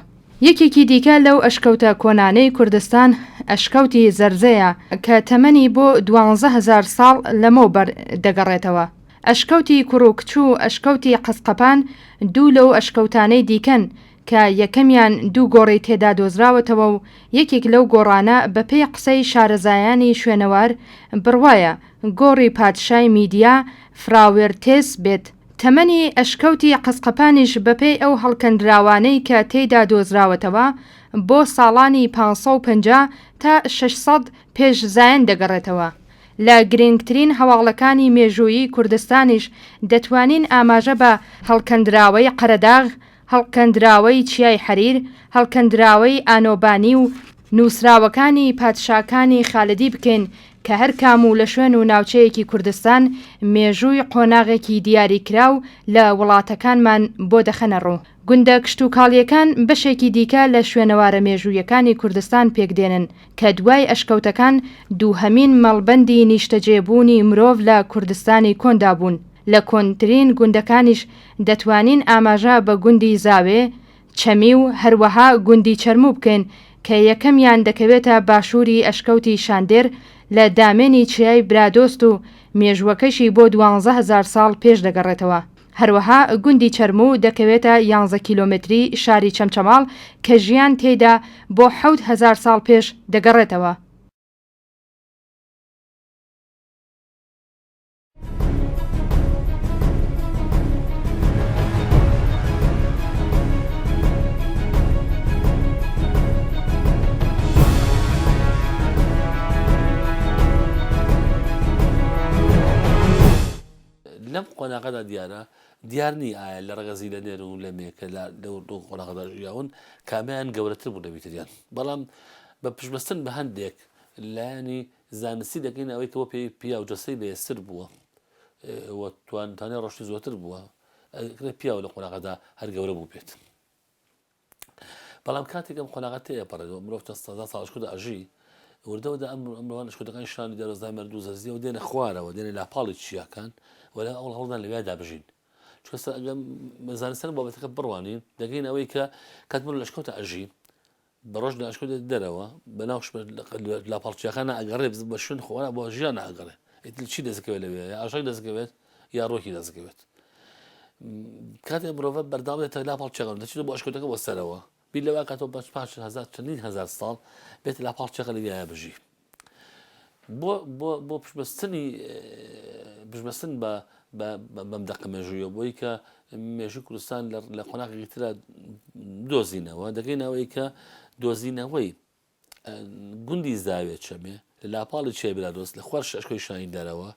یەکێکی دیکە لەو ئەشکەوتە کۆنانەی کوردستان ئەشکەوتی زەرزەیە کە تەمەنی بۆ 12 هەزار ساڵ لەمەوبەر دەگەڕێتەوە. ئەشکەوتی کوڕ و کچ و ئەشکەوتی قەزقەپان دوو لەو ئەشکەوتانەی دیکەن کە یەکەمیان دوو گۆڕی تێدا دۆزراوەتەوە و یەکێک لەو گۆڕانە بەپێی قسەی شارەزایانی شوێنەوار بڕوایە گۆڕی پادشای میدیا فراوێرتێس بێت. تەمەنی ئەشکەوتی قەزقەپانیش بەپێی ئەو هەڵکەندراوانەی کە تێیدا دۆزراوەتەوە بۆ ساڵانی 550 تا 600 پێش زایەن دەگەڕێتەوە. لە گرنگترین هەواڵەکانی مێژوویی کوردستانیش دەتوانین ئاماژە بە هەڵکەندراوەی قەرەداغ، هەڵکەندراوەی چیای حەریر، هەڵکەندراوەی ئانۆبانی و نووسراوەکانی پادشاکانی خالدی بکەین کە هەر کام و لە شوێن و ناوچەیەکی کوردستان مێژووی قۆناغێکی دیاریکراو لە وڵاتەکانمان بۆ دەخەنە ڕوو. گوندە کشتوکاڵییەکان بەشێکی دیکە لە شوێنەوارە مێژوویەکانی کوردستان پێکدێنن کە دوای ئەشکەوتەکان دووهەمین مەڵبەندی نیشتەجێبوونی مرۆڤ لە کوردستانی کۆندا بوون. لە کۆنترین گوندەکانیش دەتوانین ئاماژە بە گوندی زاوێ، چەمی و هەروەها گوندی چەرموو بکەین کە یەکەمیان دەکەوێتە باشووری ئەشکەوتی شاندێر لە دامێنی چیای برادۆست و مێژووەکەشی بۆ 12 هەزار ساڵ پێش دەگەڕێتەوە. هەروەها گوندی چەرموو دەکەوێتە یانزە کیلۆمەتری شاری چەمچەماڵ کە ژیان تێیدا بۆ 7000 ساڵ پێش دەگەڕێتەوە. لەم قۆناغەدا دیارە دیار نییە ئایا لە ڕەگەزی لە نێر و لە مێ کە لەو دوو قۆناغەدا ژیاون کامیان گەورەتر بوو لەوی تریان بەڵام بە پشتبەستن بە هەندێک لایەنی زانستی دەگەینە ئەوەی کە بۆ پێی پیاو جەستەی بەهێزتر بووە و توانای ڕۆشتنی زۆرتر بووە ئەکرێت پیاو لە قۆناغەدا هەر گەورە بوو بێت بەڵام کاتێک ئەم قۆناغە تێپەڕێت و مرۆڤ چەند سەدا ساڵ ئەشکەوتدا ئەژی، وردە وردە ئەم مرۆڤان ئەشکەوتەکانی شانی دەرۆزای مەرد و زەرزیەوە دێنە خوارەوە، دێنە لاپاڵی چیاکان و لە ئەوڵ هەوڵدان لەوێدا بژین. چونکە سەر ئەگەر زانستانە بابەتەکە بڕوانین، دەگەین ئەوەی کە کات مرۆڤ لە ئەشکەوتە ئەژی، بە ڕۆژ لە ئەشکەوت دێتە دەرەوە، بە ناو لاپاڵ چیاکان ئەگەڕێ، بە شوێن خۆرا بۆ ژیان ئەگەڕێ. ئیتر چی دەستکەوێت لەوێ، یا ئاژەڵی دەستکەوێت یا ڕۆکی دەستکەوێت. کاتێ مرۆڤە بەردەوام دێتە لاپاڵ چێغە دەچێت بۆ ئەشکەوتەکە بۆ سەرەوە بیر لەوە کاتەوە بەس پاش هەزار چەندین هەزار ساڵ بێت لاپاڵ چێغە لەویایە بژی بۆ بۆ بۆ پشتبەستنی پشتبەستن بە بەم دەقە مێژوویە بۆی کە مێژوو کوردستان لە قۆناغێکی ترا دۆزینەوە دەگەینەوەی کە دۆزینەوەی گوندی زاوێ چەمێ لە لاپاڵی چیای برادۆست لە خوار شەشکۆی شاهیندارەوە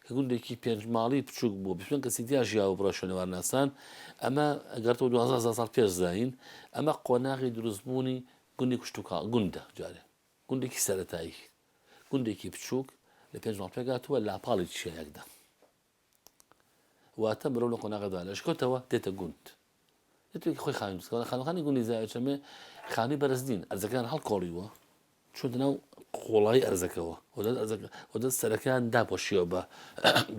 کە گوندێکی پێنج ماڵی بچووک بووە 25 کەسی تیا ژیاوە بڕە شوێنەوارناسان ئەمە ئەگەرتەوە 12 ساڵ پێش زایین ئەمە قۆناغی دروستبوونی گوندی کشتوکاڵ گوندە جارێ گوندێکی سەرەتایی گوندێکی بچووک لە پێنج ماڵ پێکهاتووە لاپاڵی چیایەکدا واتە مرۆڤ لە قۆناغەدا لە ئەشکەوتەوە دێتە گوند دێتێکی خۆی خانوو دروست کردووە. خانووەکانی گوندی زاوێچەمێ خانووی بەرز نین، ئەرزەکەیان هەڵکۆڵیوە، چوونەتە ناو قوڵایی ئەرزەکەوە و دەست ئەرزەکە و دەست سەرەکەیان داپۆشیوە بە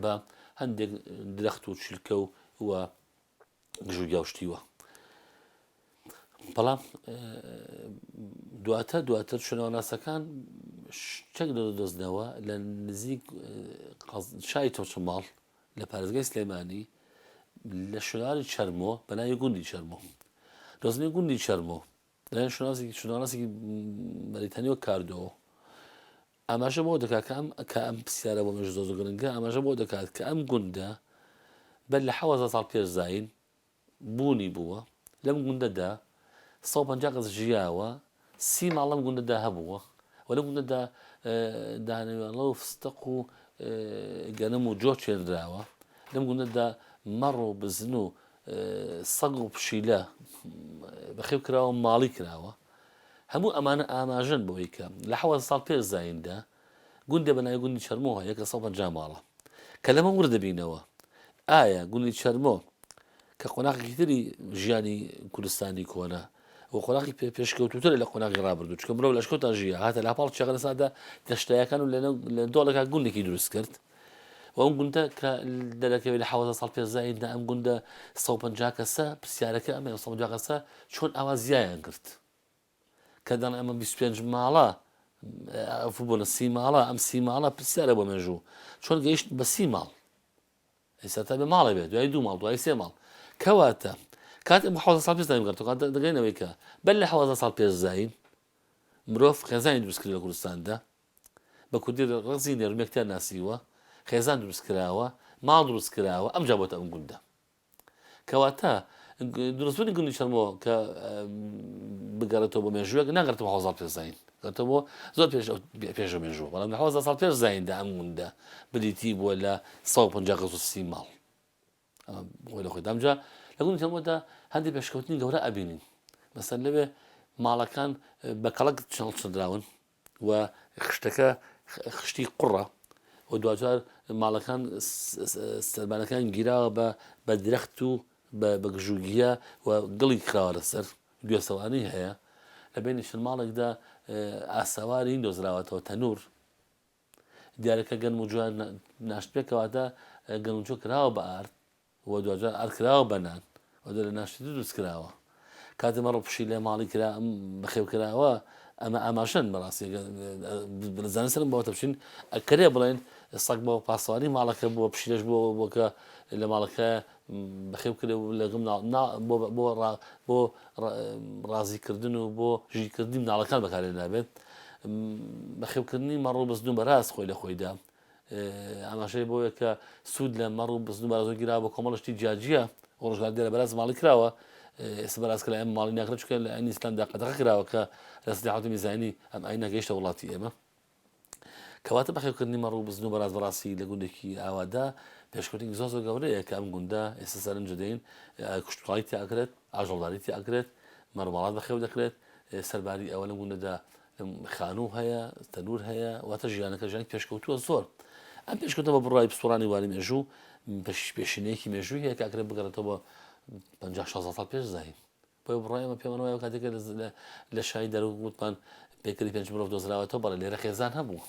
بە هەندێک درەخت و چلکە و و گژوگیا و شتیوە. بەڵام دواتر دواتر شوێنەوارناسەکان شتێک دەدۆزنەوە لە نزیک شاری چەمچەماڵ لە پارێزگای سلێمانی لە شوێنەواری چەرمۆ بە ناوی گوندی چەرمۆ دۆزنەوەی گوندی چەرمۆ لەلایەن شوناسێکی شوناسێکی بەریتانیەوە کاردۆ ئاماژە بۆ دەکات کە ئەم کە ئەم پرسیارە بۆ مێژوو زۆر زۆر گرنگە ئاماژە بۆ دەکات کە ئەم گوندە بەر لە 7000 ساڵ پێش زایین بوونی بووە، لەم گوندەدا 150 کەس ژیاوە، سی ماڵ لەم گوندەدا هەبووە. و لەم گوندەدا دانەوێڵە و فستق و گەنم و جۆ چێنراوە، لەم گوندەدا مەڕ و بزن و سەگ و پشیلە بەخێو کراوە و ماڵی کراوە. هەموو ئەمانە ئاماژەن بەوەی کە لە حەوت ساڵ پێش زاییندا گوندێ بە ناوی گوندی چەرمۆ هەیە کە 150 ماڵە کە لەمە ورد دەبینەوە ئایا گوندی چەرمۆ کە قۆناغێکی تری ژیانی کوردستانی کۆنە و قۆناغی پێشکەوتوترە لە قۆناغی ڕابردوو چکە مرۆڤ لە ئەشکەوتا ژیا هاتە لاپاڵ چیاکە لە سادا دەشتایەکان و لە دۆڵێکا گوندێکی دروست کرد و ئەم گوندە کە دەرەکەوێت لە حەوزە ساڵ پێش زاییندا ئەم گوندە 150 کەسە پرسیارەکە ئەمە 150 کەسە چۆن ئاوا زیایان کرد کە دەڵێن ئەمە 25 ماڵە بۆ لە سی ماڵە ئەم سی ماڵە پرسیارە بۆ مێژوو چۆن گەیشت بە سی ماڵ ئێستا تا بێ ماڵێ بێت دوای دوو ماڵ دوای سێ ماڵ کەواتە کاتێک بۆ حوزە ساڵ پێش زایین بگەڕێتەوە کات دەگەینەوەی کە بەر لە حوزە ساڵ پێش زایین مرۆڤ خێزانی دروست کرد لە کوردستاندا بە کوردی ڕەزی نێرمێکتیان ناسیوە خێزان دروست کراوە ماڵ دروست کراوە ئەمجا بۆتە ئەم گوندە کەواتە دروستبوونی گوندی چەرمۆ کە بگەڕێتەوە بۆ مێژووێک ناگەڕێتەوە حەوزا پێش زایین گەڕێتەوە بۆ زۆر پێش پێش مێژوو بەڵام لە حەوزا ساڵ پێش زاییندا ئەم گوندە بریتی بووە لە 150 کەس و سی ماڵ ئەمە خۆی لە خۆی دامجا لە گوندی چەرمۆدا هەندێک پێشکەوتنی گەورە ئەبینین مەسەن لەوێ ماڵەکان بە کەڵک چڵچنراون و خشتەکە خشتی قوڕە و دواجار ماڵەکان سەربانەکان گیراوە بە بە درەخت و بە گژوگیا و گڵی خراوە لەسەر گوێسەوانی هەیە لە بینی چەند ماڵێکدا ئاسەواری دۆزراوەتەوە تەنور دیارەکە گەنم و جوان ناشت پێکەواتە گەنم و جۆ کراوە بە ئارد و دواجار ئارد کراوە بە نان و لە ناشتی دروست کراوە کاتێ مەڕ و پشیلە ماڵی کرا بەخێو کراوە ئەمە ئاماژەن بەڕاستی زانست سەرم بەوە بچین ئەکرێ بڵێن سەگ بۆ پاسەوانی ماڵەکە بووە پشیلەش بۆ بۆ کە لە ماڵەکە بەخێو کرێ لەگەم بۆ بۆ بۆ ڕازیکردن و بۆ ژیرکردنی مناڵەکان بەکارێ نابێت بەخێوکردنی مەڕ و بزن و بەراز خۆی لە خۆیدا ئاماژەی بۆیە کە سوود لە مەڕ و بزن و بەراز وەرگیراوە بۆ کۆمەڵە شتی جیاجیا و ڕۆژگار دیارە بەراز ماڵی کراوە ئێستا بەراز کە لە ئێمە ماڵی ناکرێت چونکە لە ئاینی ئیسلامدا قەدەغە کراوە کە لە سەدەی حەوتەمی زایینی ئەم ئاینە گەیشتە وڵاتی ئێمە کەواتە بەخێوکردنی مەڕ و بزن و بەراز بەڕاستی لە گوندێکی ئاوادا پێشکەوتنی زۆر زۆر گەورەیە کە ئەم گوندە ئێستا سەرنج دەدەین کشتوکاڵی تیا ئەکرێت ئاژەڵداری تیا ئەکرێت مەڕماڵات بەخێو دەکرێت سەرباری ئەوە لەم گوندەدا خانوو هەیە، تەنوور هەیە، واتە ژیانەکە ژیانی پێشکەوتووە زۆر. ئەم پێشکەوتنە بە بڕوای پسپۆڕانی واری مێژوو پێشینەیەکی مێژووی هەیە کە ئەکرێت بگەڕێتەوە بۆ 50 60 ساڵ پێش زایین. بۆیە بڕوای ئێمە پێمان وایە کاتێک لە شای دەرو وتمان پەیکەری پێنج مرۆڤ دۆزراوەتەوە بەڵێ لێرە خێزان هەبوو.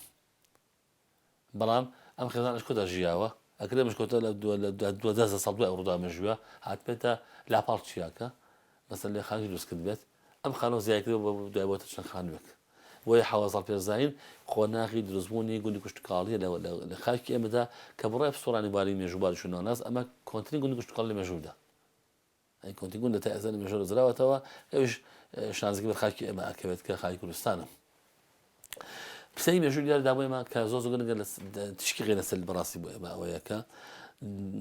بەڵام ئەم خێزان ئەشکۆتا ژیاوە، ئەکرێ ئەم ئەشکۆتە لە 12 ساڵ دوای ئەو ڕووداوە مێژوویە هاتبێتە لاپاڵ چیاکە، مەسەلەن لێ خانووی دروست کردبێت، ئەم خانووە زیای کردووە بۆ دوای بۆتە چەند خانووێک. بۆیە حەوازاڵ پێش زایین قۆناغی دروستبوونی گوندی کشتوکاڵییە لە خاکی ئێمەدا کە بڕای پسپۆڕانی بواری مێژوو بواری شوێنەوارناس ئەمە کۆنترین گوندی کشتوکاڵی لە مێژوودا. ئەی کۆنتی گوندە تا ئێستا لە مێژوو دۆزراوەتەوە ئەویش شانزەکەی بەر خاکی ئێمە ئەکەوێت کە خاکی کوردستانە. پرسیاری مێژوو دیاردا بۆ ئێمە کە زۆر زۆر گرنگە لە تیشکی غێرە سەر بەڕاستی بۆ ئێمە ئەوەیە کە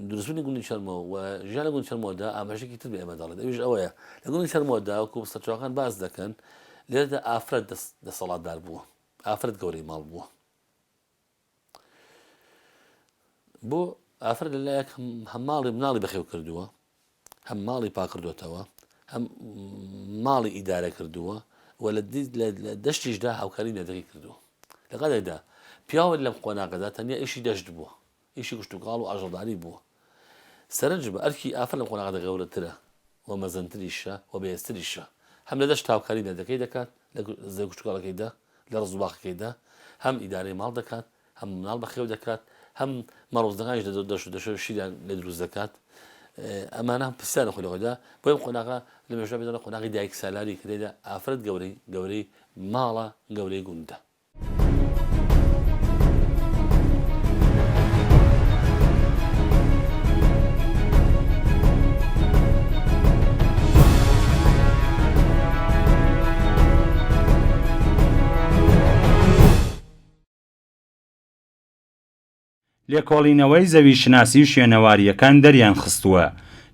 دروستبوونی گوندی چەرمۆ و ژیان لە گوندی چەرمۆدا ئاماژێکی تر بە ئێمە دەڵێت ئەویش ئەوەیە لە گوندی چەرمۆدا وەکو سەرچاوەکان باس دەکەن لێرەدا ئافرەت دەسەڵاتدار بووە ئافرەت گەورەی ماڵ بووە بۆ ئافرەت لەلایەک هەم ماڵی مناڵی بەخێو کردووە هەم ماڵی پاکردوێتەوە هەم ماڵی ئیدارە کردووە و لە دەشتیشدا هاوکاری مێردەکەی کردووە لە کاتێکدا پیاوە لەم قۆناغەدا تەنیا ئیشی دەشت بووە ئیشی کشتوکاڵ و ئاژەڵداری بووە سەرنج بە ئەرکی ئافرەت لەم قۆناغەدا گەورەترە و مەزنتریشە و بەهێزتریشە هەم لە دەشت هاوکاری مێردەکەی دەکات لە زەوی کشتوکاڵەکەیدا لە ڕز و باخەکەیدا هەم ئیدارەی ماڵ دەکات هەم مناڵ بەخێو دەکات هەم مەڕوزنەکانیش لە دەشت و دەشت شیریان لێ دروست دەکات ئەمانە هەم پرسیارە خۆی لەخۆیدا بۆ ئەم قۆناغە لە مێژودا پێ دەڵێن قۆناغی دایک سالاری کە تێیدا ئافرەت گەورەی گەورەی ماڵە گەورەی گوندە. لێکۆڵینەوەی زەویشناسی و شوێنەوارییەکان دەریانخستووە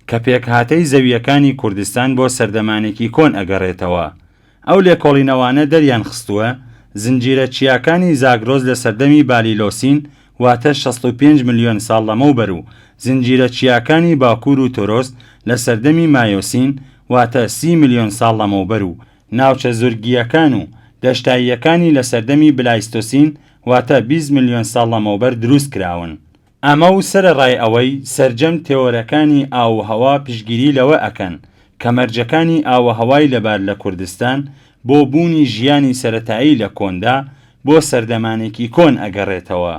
کە پێکهاتەی زەوییەکانی کوردستان بۆ سەردەمانێکی کۆن ئەگەڕێتەوە. ئەو لێکۆڵینەوانە دەریانخستووە. زنجیرە چیاکانی زاگرۆس لە سەردەمی بالیلۆسین واتە 65 ملیۆن ساڵ لەمەوبەر و زنجیرە چیاکانی باکوور و تۆرۆس لە سەردەمی مایۆسین واتە 30 ملیۆن ساڵ لەمەوبەر و ناوچە زورگییەکان و دەشتاییەکانی لە سەردەمی بلایستۆسین واتە 20 ملیۆن ساڵ لەمەوبەر دروست کراون. ئەمە و سەرەڕای ئەوەی سەرجەم تێۆرەکانی ئاووهەوا پشتگیری لەوە ئەکەن کە مەرجەکانی ئاووهەوای لەبار لە کوردستان بۆ بوونی ژیانی سەرەتایی لە کۆندا بۆ سەردەمانێکی کۆن ئەگەڕێتەوە.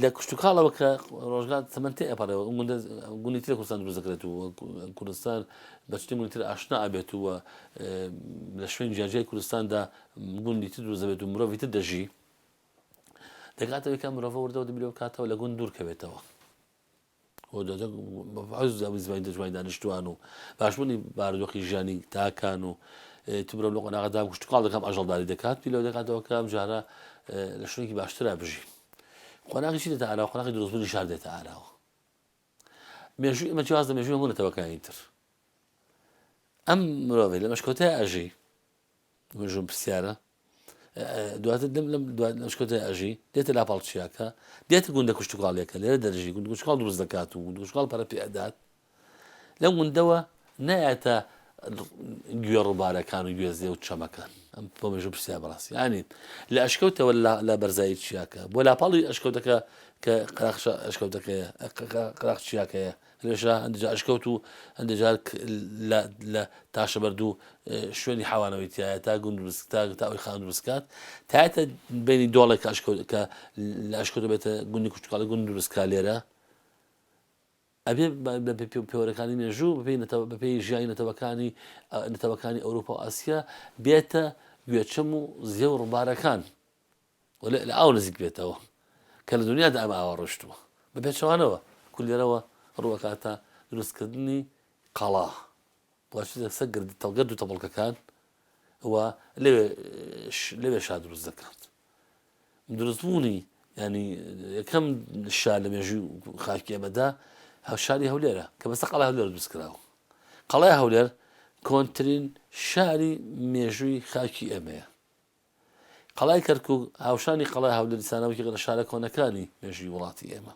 لە کشتتوکاڵەوە کە ڕۆژگار تەمەن تێ ئەپەڕێەوە گوندی تر کوردستان دروست دەکرێت و کوردستان بە شتی گوندی تر ئاشنا ئەبێت و لە شوێن جیاجیای کوردستاندا گوندی تر دروست دەبێت و مرۆڤی تر دەژی دەگاتەوەی کە مرۆڤە وردەوە دەبیرەوە بکاتەوە لە گوند دوور کەوێتەوە زمانی دەجوای دانیشتوان و باشبوونی بارودۆخی ژیانی تاکان و تبرە لە قۆناغەدا کشتتوکاڵ دەکەم ئاژەڵداری دەکات پیلەوە دەکاتەوە کە ئەم جارە لە شوێنێکی باشترا بژی قۆناغی چی دێتە ئاراوە قۆناغی دروستبوونی شار دێتە ئاراوە مێژوو ئێمە جیاواز لە مێژووی هەموو نەتەوەکانی تر ئەم مرۆڤی لە مەشکۆتای ئەژی مێژوو پرسیارە دواتر لەم لەم لەشکۆتە ئەژی دێتە لاپاڵ چیاکە دێتە گوندە کوشتتوکاڵیەکە لێرە دەرژی گوند کوشتکاڵ دروست دەکات و گوند کوشتکاڵ پەرە پێ ئەدات لەم گوندەوە نایەتە گوێ ڕووبارەکان و گوێزێ و چەمەکان ئەم بۆ مێژوو پرسیار بەڕاستی ینی لە ئەشکەوتەوە لە بەرزایی چیاکە بۆ لاپاڵی ئەشکەوتەکە کە قراخشە ئەشکەوتەکەیە قراخ چیاکەیە لێشا هەندێک جار ئەشکەوت و هەندێک جار لە لە تاشەبەرد و شوێنی حەوانەوەی تایە تا گوند دروست تا تا ئەوی خان دروست کات تایەتە بینی دۆڵێک کە ئەشکەوت کە لە ئەشکەوت بێتە گوندی کوشتتوکاڵی گوند دروست کا لێرە ئەبێ بە پێوەرەکانی مێژوو بەپێی نەتەوە بەپێی ژیانی نەتەوەکانی نەتەوەکانی ئەوروپا و ئاسیا بێتە گوێچەم و زێ و ڕووبارەکان و لە ئاو نزیک بێتەوە کە لە دنیادا ئەمە ئاوا ڕۆشتووە بە پێچەوانەوە کولێرەوە ڕووەکاتە دروستکردنی قەڵا واشتە سەر گرد تەڵگەرد و تەپڵکەکان و لەوێ لەوێ شا دروست دەکات دروستبوونی ینی یەکەم شار لە مێژوو خاکی ئەمەدا شاری هەولێرە کە بەسە قەڵای هەولێر دروست کراوە قەڵای هەولێر کۆنترین شاری مێژووی خاکی ئێمەیە قەڵای کەرکوک هاوشانی قەڵای هەولێر دیسانەوە یەکێکە لە شارە کۆنەکانی مێژووی وڵاتی ئێمە.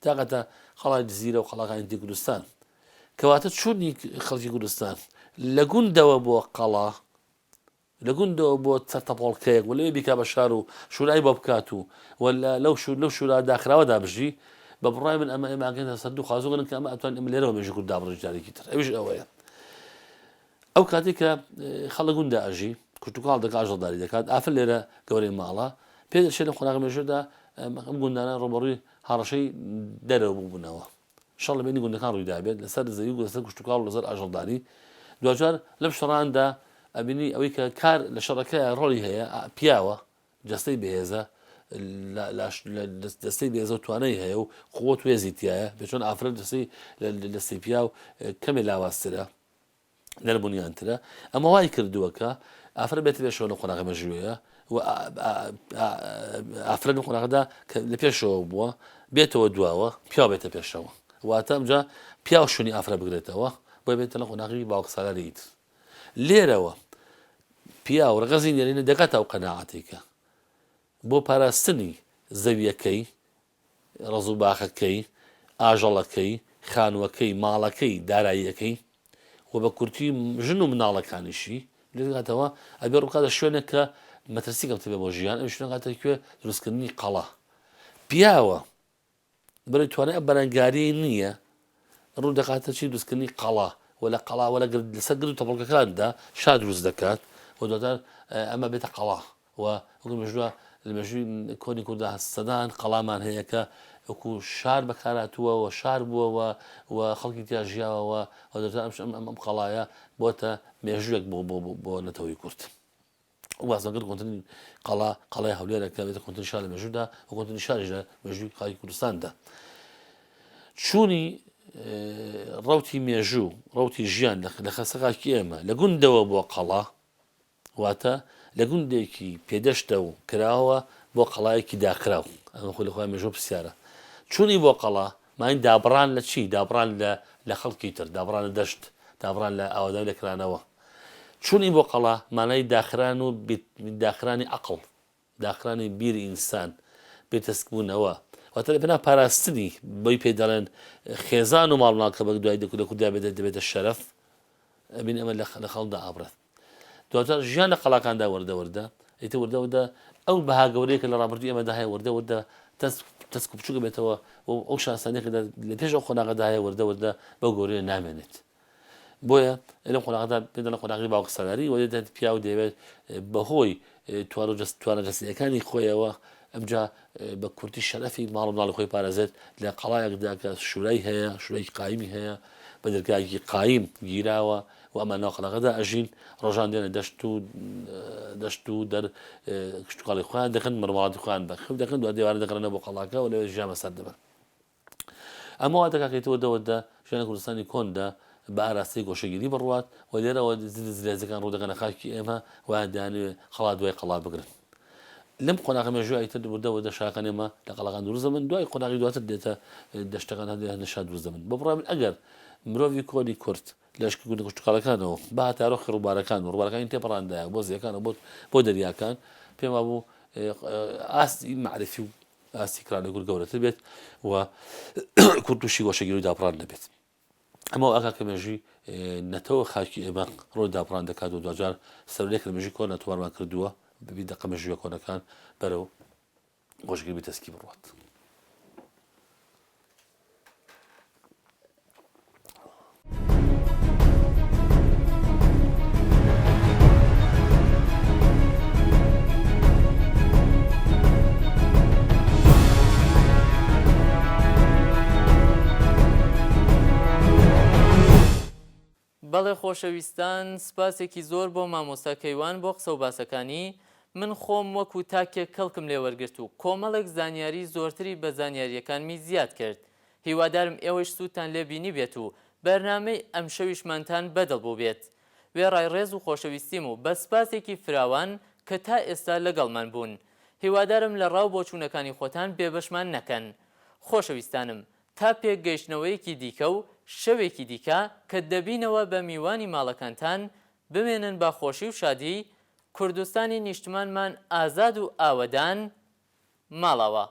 تاقەتە قەڵای جزیرە و قەڵاکانی تری کوردستان. کەواتە چوونی خەڵکی کوردستان لە گوندەوە بۆ قەڵا، لە گوندەوە بۆ سەر تەپۆڵکەیەک و لەوێ بیکا بە شار و شورای بۆ بکات و و لەو لەو شورا داخراوەدا بژی، بە بڕوای من ئەمە ئێمە ئەگەینە سەر دوو خاڵ زۆر گرنگ کە ئەمە ئەتوانین ئێمە لێرەوە مێژووی کورد دابڕێژین جارێکی تر ئەویش ئەوەیە ئەو کاتێک کە خەڵک گوندا ئەژی، کشتوکاڵ دەکات، ئاژەڵداری دەکات، ئافرەت لێرە گەورەی ماڵە، پێ دەچێت لەم قۆناغە مێژووەدا ئەم گوندانە ڕووبەڕووی هەڕەشەی دەرەوە بووبنەوە. شەڕ لە بەینی گوندەکان ڕوویدابێت لەسەر زەوی و لەسەر کشتوکاڵ و لەسەر ئاژەڵداری. دواجار لەم شەڕاندا ئەبینی ئەوەی کە کار لە شەڕەکەیا ڕۆڵی هەیە پیاوە، جەستەی بەهێزە، جەستەی بەهێزە و توانای هەیە و قوت و هێزی تیایە، بێ چۆن ئافرەت جەستەی لە جەستەی پیاو کەمێ لاوازترە. نەرمونیانترە ئەمە وای کردووە کە ئافرەت بێتە پێشەوە لە قۆناغە مێژوویە و ئافرەت لە قۆناغدا کە لە پێشەوە بووە بێتەوە دواوە پیاو بێتە پێشەوە واتە ئەمجا پیاو شوێنی ئافرەت بگرێتەوە بۆی بێتە لە قۆناغی باوکسالاری تر لێرەوە پیاو ڕەگەزی نێرینە دەگاتە ئەو قەناعەتێکە بۆ پاراستنی زەویەکەی ڕەز و باخەکەی، ئاژەڵەکەی، خانووەکەی، ماڵەکەی، داراییەکەی و بە کورتی ژن و مناڵەکانیشی لێدەکاتەوە، ئەبێ ڕووبکاتە شوێنێک کە مەترسی کەمتر بێ بۆ ژیان، ئەویش شوێنەکاتە کوێ؟ دروستکردنی قەڵا. پیاوە بەرەی توانای ئەم بەرەنگاریی نییە، ڕوو دەکاتە چی؟ دروستکردنی قەڵا و لە قەڵا و لە لەسەر گرد و تەپۆڵکەکاندا شار دروست دەکات و دواتر ئەمە بێتە قەڵا. و وەکو مێژووە لە مێژووی کۆنی کورددا سەدان قەڵامان هەیە کە وەکو شار بەکارهاتووە و شار بووە و و خەڵکی تیا ژیاوە و و دەتوان ئەم ئەم ئەم قەڵایە بۆتە مێژووێک بۆ بۆ بۆ نەتەوەی کورد. وازەگر کۆنترین قەڵا قەڵای هەولێرە کە بێتە کۆنترین شار لە مێژوودا و کۆنترین شاریش لە مێژووی خاکی کوردستاندا. چوونی. ڕەوتی مێژوو، ڕەوتی ژیان لە خەسەخاکی ئێمە لە گوندەوە بۆ قەڵا، واتە لە گوندێکی پێدەشتە و کراوە بۆ قەڵایەکی داخراو. ئەمە خۆی لە خۆی مێژوو پرسیارە. چوونی بۆ قەڵا مانی دابڕان لە چی؟ دابڕان لە لە خەڵکی تر، دابڕان لە دەشت، دابڕان لە ئاوەدانی لە کرانەوە. چوونی بۆ قەڵا مانای داخران و داخرانی عەقڵ، داخرانی بیری ئینسان، بێتەسکبوونەوە، واتە لەپێناو پاراستنی بەوی پێی دەڵێن خێزان و ماڵ مناڵ کە بە دوای لە کوردیا بێت دەبێتە شەرەف، ئەبین ئەمە لە خەڵکدا ئابڕێت. دواتر ژیان لە قەڵاکاندا وردە وردە ئیتر وردە وردە ئەو بەها گەورەیە کە لە ڕابردووی ئێمەدا هەیە وردە وردە تەسک و بچووک بێتەوە و ئەو شارستانیە کە لە پێش ئەو قۆناغەدا هەیە وردە وردە بەو گەورەیە نامێنێت. بۆیە لەم قۆناغەدا پێ دەڵێن قۆناغی باوکسالاری و دێت پیاو دەیەوێت بەهۆی توانا جەستەیەکانی خۆیەوە ئەمجا بە کورتی شەرەفی ماڵ و مناڵی خۆی پارێزێت لە قەڵایەکدا کە شورای هەیە شورای قایمی هەیە بە دەرگایەکی قایم گیراوە و ئەمان ناو قەڵاکەدا ئەژین ڕۆژان دێنە دەشت و دەشت و دەر کشتوکاڵی خۆیان دەکەن مەڕماڵاتی خۆیان بەخێو دەکەن دوا دێوارە دەگەڕێنەوە بۆ قەڵاکە و لەوێ ژیان بەسەر دەبەن. ئەمە وا دەکات کە ئیتر وردە وردە ژیان لە کوردستانی کۆندا بە ئاراستەی گۆشەگیری بڕوات و لێرەوە زلهێزەکان ڕوو دەکەنە خاکی ئێمە و دەیانەوێت قەڵا دوای قەڵا بگرن. لەم قۆناغە مێژوویە ئیتر وردە وردە شارەکانی ئێمە لە قەڵاکان دروست دەبن، دوای قۆناغی دواتر دێتە دەشتەکان هەندێک هەندێک شار دروست دەبن. بە بڕوای من ئەگەر مرۆڤی کۆنی کورد لە گوندە کشتوکاڵەکانەوە بهاتایە ڕۆخی ڕووبارەکان و ڕووبارەکانی تێپەڕاندایە بۆ زێکان و بۆ دەریاکان پێم وابوو ئاستی مەعریفی و ئاستی کرانەوەی کورد گەورەتر بێت و کورد تووشی گۆشەگیری و دابڕان نەبێت. ئەمە ئاکا کە مێژووی نەتەوە خاکی ئێمە ڕۆی دابڕان دەکات و دواجار سەرۆلێک لە مێژووی کۆنە تۆمارمان کردووە بەبی دەقە مێژوویە کۆنەکان بەرەو گۆشەگیری تەسکی بڕوات. بەڵێ خۆشەویستان سپاسێکی زۆر بۆ مامۆستا کەیوان بۆ قسەو باسەکانی، من خۆم وەکو تاکێک کەڵکم لێ وەرگرت و کۆمەڵێک زانیاری زۆرتری بە زانیاریەکانمی زیاد کرد هیوادارم ئێوەیش سوودتان لێ بینیبێت و بەرنامەی ئەمشەویشمانتان بەدڵ بووبێت. وێڕای ڕێز و خۆشەویستیم و بە سپاسێکی فراوان کە تا ئێستا لەگەڵمان بوون. هیوادارم لە ڕاو بۆچوونەکانی خۆتان بێبەشمان نەکەن. خۆشەویستانم تا پێک گەیشتنەوەیەکی دیکە و شەوێکی دیکە کە دەبینەوە بە میوانی ماڵەکانتان بمێنن بە خۆشی و شادی، کوردستانی نیشتمانمان ئازاد و ئاوەدان. ماڵاوا.